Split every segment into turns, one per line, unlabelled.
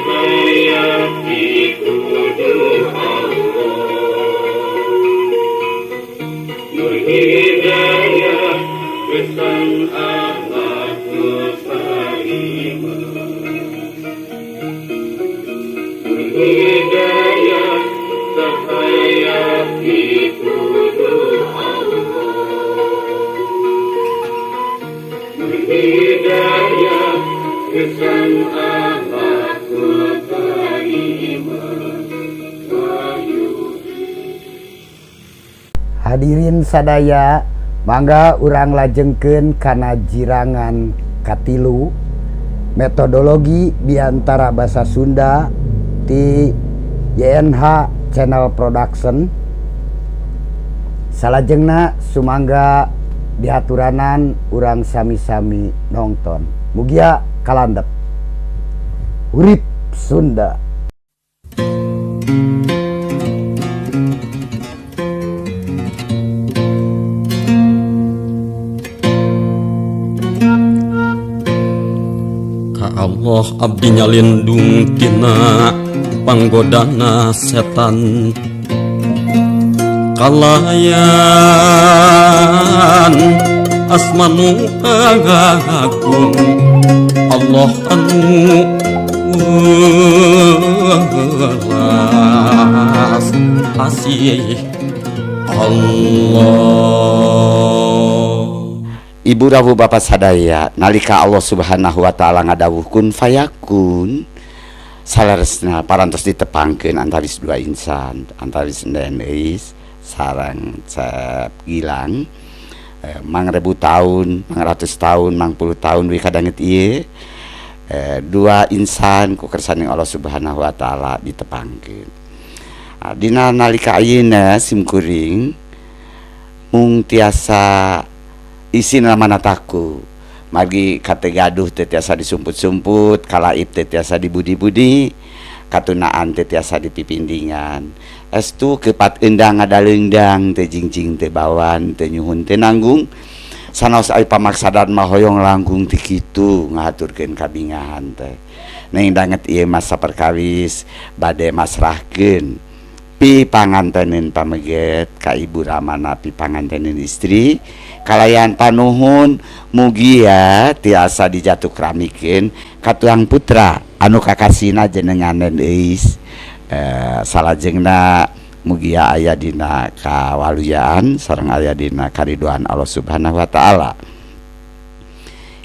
Cahaya pituduh Allah, Nur hidayah kesan Ahmad Musalima, Nur hidayah cahaya pituduh Allah, Nur hidayah kesan Ahmad Musalima.
Hadirin sadaya, mangga urang lajengkeun kana jirangan katilu metodologi biantara basa Sunda ti YNH Channel Production. Salajengna sumangga dihaturanan urang sami-sami nongton. Mugia kalandep. Urip Sunda.
Ka Allah abdi nyalindung tina panggodana setan kalayan asmanu agung Allah anu welas asih Allah.
Ibu rawuh Bapak sadaya, nalika Allah Subhanahu wa taala ngadawuh kun fayakun, saleresna parantos ditepangkeun antawis dua insan, antawis Nden Euis sareng Cep Gilang, mangrebu tahun, mangratus tahun, mangpuluh tahun we kadanget ieu, dua insan ku kersaning Allah Subhanahu wa taala ditepangkeun. Dina nalika ayeuna simkuring mung tiasa isin manataku margi kategaduh teu tiasa disumput-sumput, kalaib teu tiasa dibudi-budi, katunaan teu tiasa dipipindingan. Estu kepat endang ngadaleungdang teu jingjing teu bawan teu nyuhun teu nanggung, sanaos ai pamaksadan mah hoyong langkung ti kitu ngahaturkeun kabingahan teh. Ning danget ieu masa perkawis bade masrahkeun pi panganteneun pameget ka Ibu Ramana pi panganteneun istri kalayan panuhun mugia tiasa dijatuhramikeun ka tuang putra anu kakasina jenengan Euis, salajengna mugia aya dina kawaluyaan sareng aya dina karidoan Allah Subhanahu wa taala.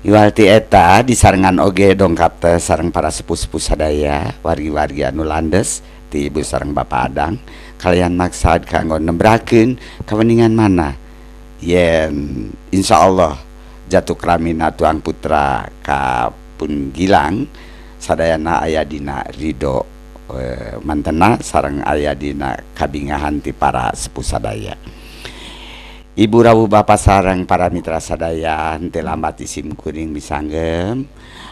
Iwal ti eta disarengan oge dongkap teh sareng para sepuh-sepuh sadaya wargi-wargi anu landes ti ibu sareng Bapak Adang kalian maksad kanggo nembrakeun kaweningan mana yen insyaallah jatuh kramina tuang putra ka pun Gilang sadayana aya dina ridho, mantena sareng aya dina kabingahan ti para sepuh sadaya. Ibu rawuh Bapak sareng para mitra sadaya henteu lambat isim kuring misanggem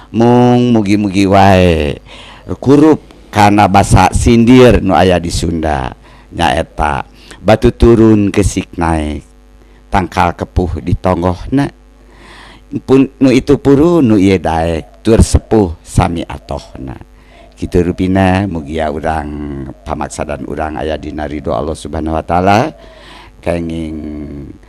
mung mugi-mugi wae kurup kana basa sindir nu aya di Sunda nyaeta batu turun kesik naik tangkal kepuh ditonggohna pun nu itu puru nu ieu daek tur sepuh sami atohna. Kitu rupina mugia urang pamaksadan urang aya dina ridho Allah Subhanahu wa taala kenging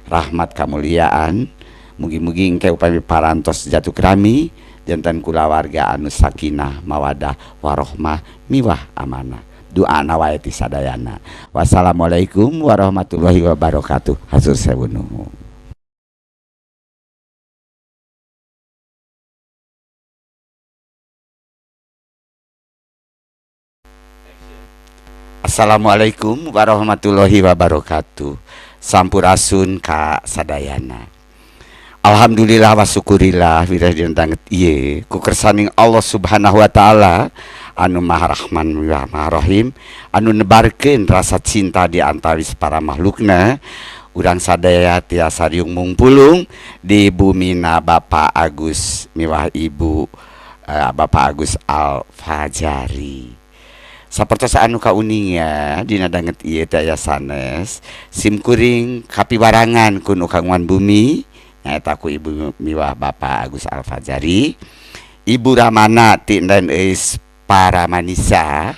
rahmat kamuliaan. Mugi-mugi engke upami parantos jatuh krami janten kulawarga anu sakinah mawadah warohmah miwah amanah. Doana wae ti sadayana. Wassalamualaikum warahmatullahi wabarakatuh. Hatur sewu nuhun. Assalamualaikum warahmatullahi wabarakatuh. Sampurasun ka sadayana. Alhamdulillah wa syukurillah wireh dinten ieu ku kersaning Allah Subhanahu wa taala anu Maha Rahman wa Maha Rahim anu nebarkeun rasa cinta di antawis para makhlukna. Urang sadaya tiasa riung mungpulung di bumina Bapak Agus miwah Ibu, Bapak Agus Al-Fajari. Sapertos anu kauninga dina danget ieu teh aya sanes simkuring kapiwarangan ku nu kagungan bumi nyaeta ku Ibu miwah Bapak Agus Al-Fajari, Ibu Ramana ti Nden Euis Paramanisa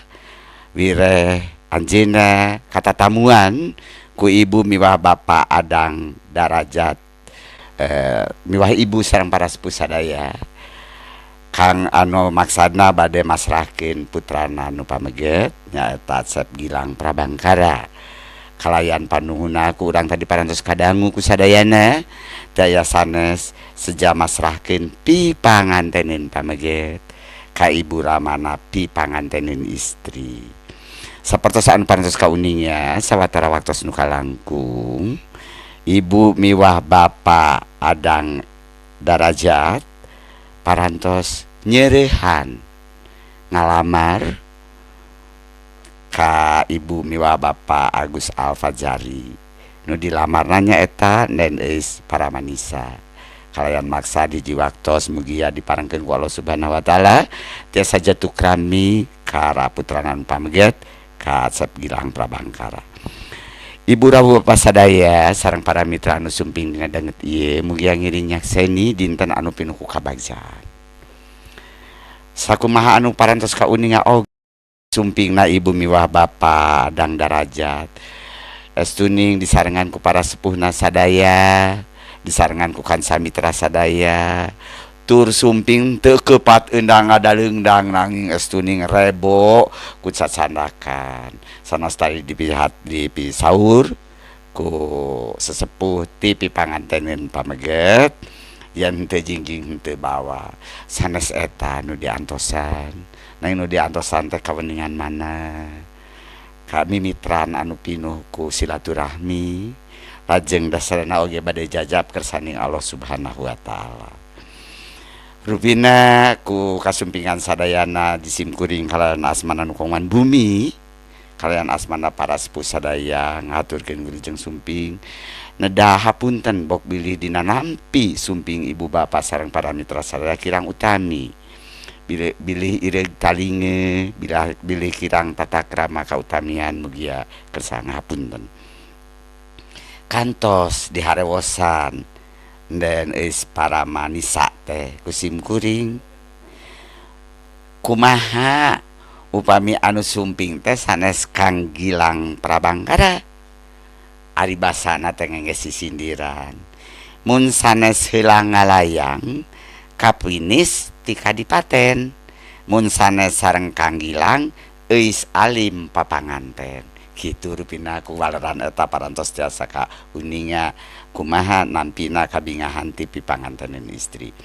wireh anjeunna katatamuan ku ibu miwah Bapak Adang Darajat miwah ibu sareng para sepuh sadaya Kang anu maksadna bade masrahkeun putrana nu pameget nyaeta Cep Gilang Prabangkara kalayan panuhuna ku urang tadi parantos kadangu ku sadayana daya sanes seja masrahkeun pi pangantenin pameget ka ibu ramana pi pangantenin istri. Sapertos anu parantos kauningnya sawatara waktos nu kalangkung ibu miwah Bapak Adang Darajat parantos nyerehan ngalamar ka ibu miwah Bapak Agus Alfajari nu dilamarna nyaeta Nen Eis Paramanisa kalayan maksa di waktos mugia diparengkeun ku Allah Subhanahu wa taala tiasa jatuh krami ka putranan pameget ka Cep Gilang Prabangkara. Ibu rawuh bapak sadaya sareng para mitra anu sumping dina danget ieu mugia ngiring nyakseni dinten anu pinuh ku kabagjaan. Sakumaha anu parantos kauninga oge sumpingna ibu miwah Bapak Adang Darajat estuning disarengan ku para sepuhna sadaya disarengan ku kanca mitra sadaya tur sumping teu kepat endang ngadaleungdang nanging estuning rebo ku cacandakan sanes tadi dipihat dipisaur ku sesepuh ti pipanganteneun pameget yen teu jingjing teu bawa sanes eta nu diantosan nanging nu diantosan teh kaweningan mana kami mitran anu pinuh ku silaturahmi lajeng dasarna oge bade jajab kersaning Allah Subhanahu wa taala. Rupina ku kasumpingan sadayana disimkuring kalayan asmana nu kongman bumi kalayan asmana para sepuh sadaya ngaturkeun wilujeng sumping nedah hapunten bok bilih dina nampi sumping ibu bapak sareng para mitra sadaya kirang utami bilih ireug talinge bilih kirang tata krama kautamian mugia kersa ngapunten kantos diharewosan Den Eis Paramanisa teh kusim kuring kumaha upami anu sumping teh sanes Kang Gilang Prabangkara ari basana teh ngenge sisindiran mun sanes heula ngalayang kapinis ti kadipaten mun sanes sareng Kang Gilang Eis alim papanganten kitu rupina ku waleran eta parantos tiasa ka uninga kumaha nampina kabingahan ti pipangantenan istri.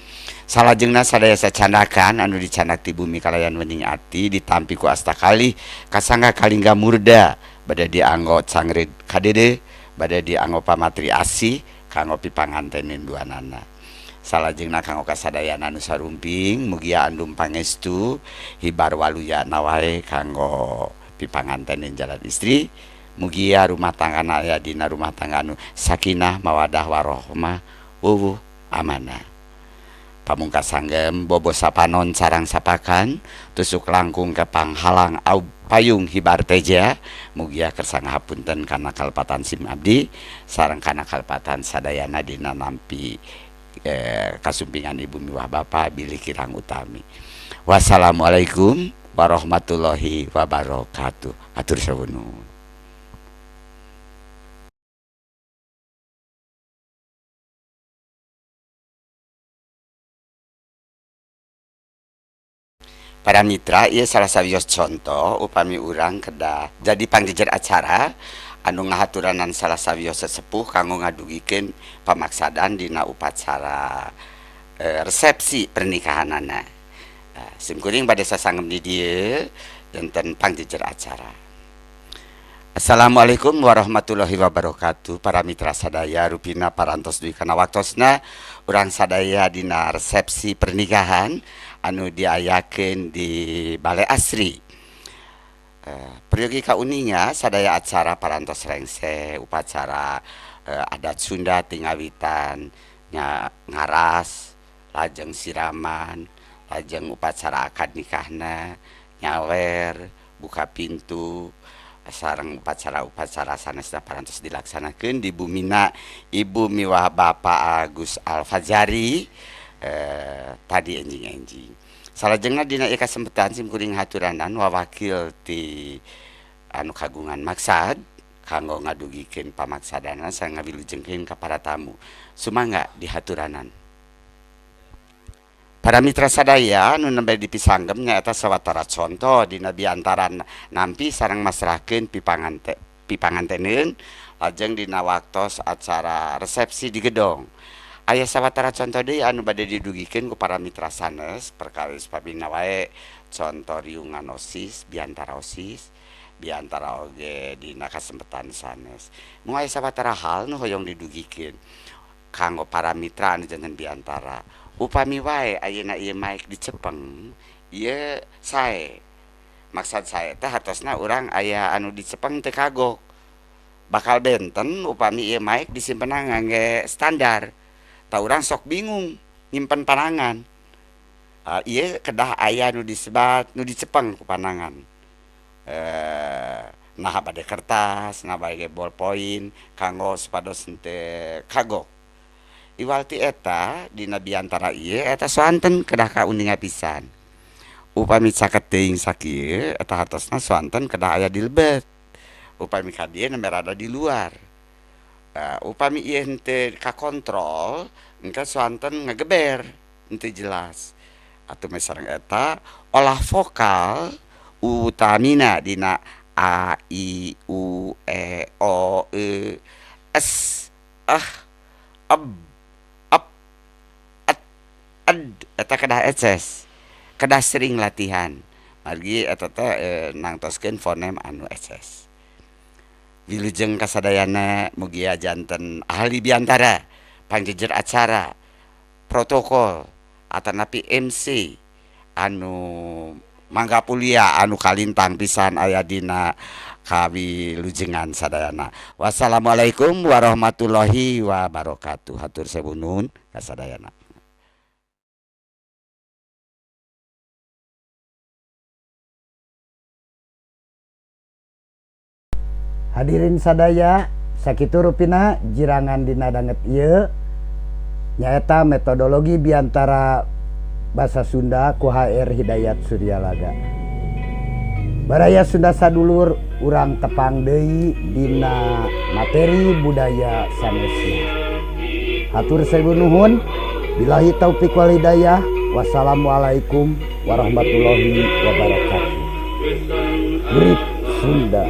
Salajengna sadaya sacandakan anu dicandak ti bumi kalayan wening ati ditampi ku asta kalih kasangga kalingga murda bade dianggo cangrid kadede bade dianggo pamatri asih kanggo pipangantenin duanana. Salajengna kanggo kasadayana anu sarumping mugia andum pangestu hibar waluya wae kanggo pipangantenin jalan istri mugia rumah tangga aya dina rumah tangga anu sakinah mawadah warohmah wuwuh amanah. Pamungkas sanggem bobo sapanon sarang sapakan tusuk langkung ke panghalang au payung hibar teja mugia kersa ngahapunten kana kalepatan sim abdi sareng kana kalepatan sadayana dina nampi kasumpingan ibu miwah bapa bilih kirang utami. Wassalamualaikum warahmatullahi wabarakatuh. Atur nuhun. Para mitra, ieu salah sawios contoh upami urang kedah jadi pangjejer acara anu ngahaturanan salah sawios sesepuh kanggo ngadugikeun pamaksadan dina upacara resepsi pernikahanana. Simkuring bade sasanggem di dieu janten pangjejer acara. Assalamualaikum warahmatullahi wabarakatuh. Para mitra sadaya rupina parantos dugi kana waktosna urang sadaya dina resepsi pernikahan anu diayakeun di Balai Asri. Peryogi kauninga sadaya acara parantos rengse upacara adat Sunda tingawitan nya ngaras lajeng siraman lajeng upacara akad nikahna nyawer buka pintu sareng upacara-upacara sanesna parantos dilaksanakeun di bumina ibu miwah Bapak Agus Alfajari tadi enjing-enjing. Salajengna dina ieu kasempetan sim kuring haturanan wawakil ti anu kagungan maksad kanggo ngadugikeun pamaksadana sareng ngawilujengkeun ka para tamu. Sumangga dihaturanan. Para mitra sadaya anu nembe dipisanggem nyaeta sawatara conto dina biantaran nampi sareng masrahkeun pipanganteneun lajeng dina waktos acara resepsi di gedong. Aya sawatara conto deui anu bade didugikeun ku para mitra sanes perkawis pamina wae conto riungan OSIS, biantara OSIS, biantara oge dina kasempetan sanes. Mung aya sawatara hal nu hoyong didugikeun kanggo para mitra anu janten biantara. Upami wae ayeuna ieu mic dicepeng, ieu sae. Maksad sae teh hartosna urang aya anu dicepeng teu kagok. Bakal benten upami ieu mic disimpenan ngangge standar. Tah urang sok bingung nyimpen panangan. Ieu kedah aya nu disebat, nu dicepeng ku panangan. Nah bade kertas, nah bade ballpoint kanggo supados henteu kagok. Iwal ti eta dina biantara ieu eta soanten kedah kauninga pisan. Upami caket teuing sakieu eta hartosna soanten kedah aya di lebet. Upami ka dieu nembe rada di luar. Upami ieu henteu kakontrol engke soanten ngageber henteu jelas. Atuh meh sareng eta olah vokal utamina dina a i u e o e s ah eb ep et ed eta kedah eces, kedah sering latihan margi eta teh nangtoskeun fonem anu eces. Wilujeng kasadayana mugia janten ahli biantara, pangjejer acara, protokol atanapi MC anu mangga pulia anu kalintang pisan aya dina kawilujengan sadayana. Wassalamualaikum warahmatullahi wabarakatuh. Hatur sewu nuhun kasadayana.
Hadirin sadaya, sakitu rupina jirangan dina danget ieu nyaeta metodologi biantara Basa Sunda ku HR Hidayat Suryalaga. Baraya Sunda sadulur urang tepang deui dina materi budaya sanesna. Hatur sewu nuhun, billahi taufik wal hidayah. Wassalamualaikum warahmatullahi wabarakatuh. Urip Sunda.